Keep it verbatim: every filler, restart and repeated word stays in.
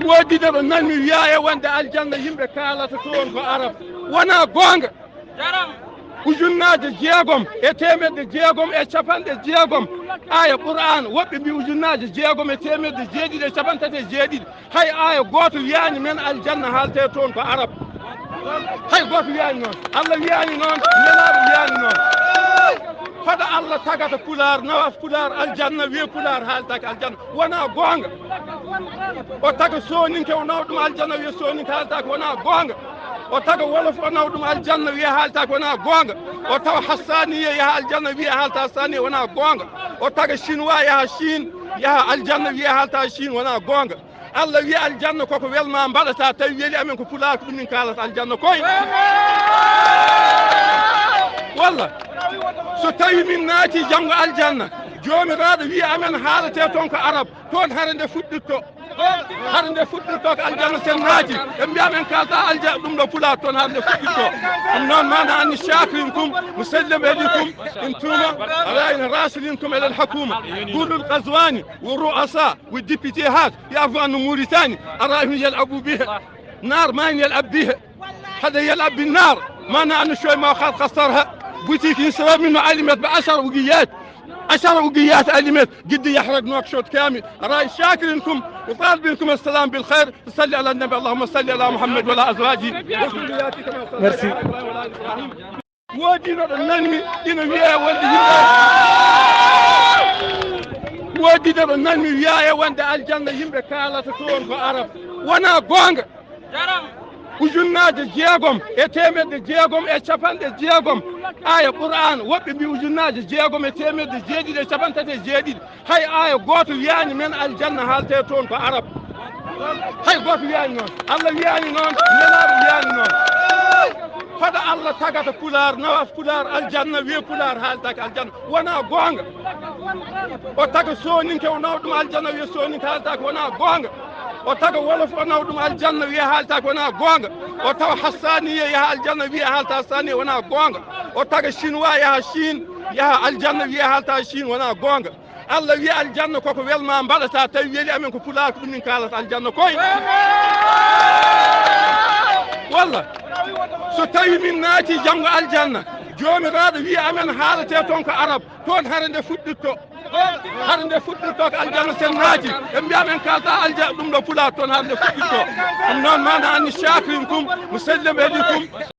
Woodi ɗo nanmi wiya e wonde aljanna yimɓe kaalata toon ko arab. Wonaa goonga. Ujunnaaje jeegom e teemedde jeegom e capanɗe jeegom. Aya Qur'aan, woɓɓe mbi ujunnaaje jeegom e teemedde jeeɗiɗi e capanɗe tati e jeeɗiɗi. Hay aya gooto wiyaani men aljanna haaletee toon ko arab. Hay gooto wiyaani noon. Allah wiyaani noon, Nelaaɗo wiyaani noon. Hoɗo Allah tagata Pulaar, nawa Pulaar aljanna, wiya Pulaar haaletaake aljanna. Wonaa goonga. O taga Sooninke, o nawa ɗum aljanna, wiya Sooninke haaletaake, wonaa goonga. O taga Wolof, o nawa ɗum aljanna, wiya haaletaake, wonaa goonga. O tawa Hassaaniya, yaha aljanna, wiya haaletaake Hassaaniya, wonaa goonga. O taga Chinois, yaha Chine, yaha aljanna, wiya haaletaake Chine, wonaa goonga. Allah wiya aljanna koko welma mbaɗata, tawi weli amen ko Pulaar, ko ɗum min kaalata aljanna koy. Walla, so tawi min naati janngo aljanna, Joomiraaɗo wiya amen haaletee toon ko arab, toon hare nde fuɗɗirto. Hare nde fuɗɗirto ko aljanna sen naati. Ɓe mbiya men kalta aljanna ɗum ɗo Pulaar, toon hare nde fuɗɗirto. Ɗum noon, maana anni shakirinkum, musallim elikum, intuma, ala ina rasilinkum elal hakuma. Gulul Qazwani, wa ru'asa, wa député hat, ya vanu Mauritanie, arahim yal abu bihe. Nar main yal abbihe. Hada yal abbi nar. Maana anni shoy ma khat khasarha. Boutique insra minno alimet ba ashar ugiyat. Ashar ugiyat alimet. Giddi yahrak Nouakchott kamil. Rai shakirinkum, wa talibinkum assalam bil khair. Salli ala nabi, Allahumma salli ala Muhammad wa ala azwaji wa dhurriyyati kama sallayta ala Ibrahim wa ala ali Ibrahim. Woodi no ɗo nanmi ina wiya wonde yimɓe. Woodi no ɗo nanmi wiya e wonde aljanna yimɓe kaalata toon ko arab. Wonaa goonga. Ujunnaaje jeegom e teemedde jeegom e capanɗe jeegom. Aya Qur'aan, woɓɓe mbi ujunnaaje jeegom e teemedde jeeɗiɗi e capanɗe tati e jeeɗiɗi. Hay aya gooto wiyaani men aljanna haaletee toon ko arab. Hay gooto wiyaani noon. Allah wiyaani noon, Nelaaɗo wiyaani noon. Hoɗo Allah tagata Pulaar, nawa Pulaar aljanna, wiya Pulaar haaletaake aljanna. Wonaa goonga. O taga Sooninke, o nawa ɗum aljanna, wiya Sooninke haaletaake, wonaa goonga. O taga Wolof, o nawa ɗum aljanna, wiya haaletaake, wonaa goonga. O tawa Hassaaniya, yaha aljanna, wiya haaletaake Hassaaniya, wonaa goonga. O taga Chinois, yaha Chine, yaha aljanna, wiya haaletaake Chine, wonaa goonga. Allah wiya aljanna koko welma mbaɗata, tawi weli amen ko Pulaar, ko ɗum min kaalata aljanna koy. Walla, so tawi min naati janngo aljanna, Joomiraaɗo wiya amen haaletee toon ko arab, toon hare nde fuɗɗirto. Hare nde fuɗɗirto ko aljanna sen naati. Ɓe mbiya men kalta aljanna ɗum ɗo Pulaar, toon hare nde fuɗɗirto. Ɗum noon, maana anni shakirinkum, musallim elikum.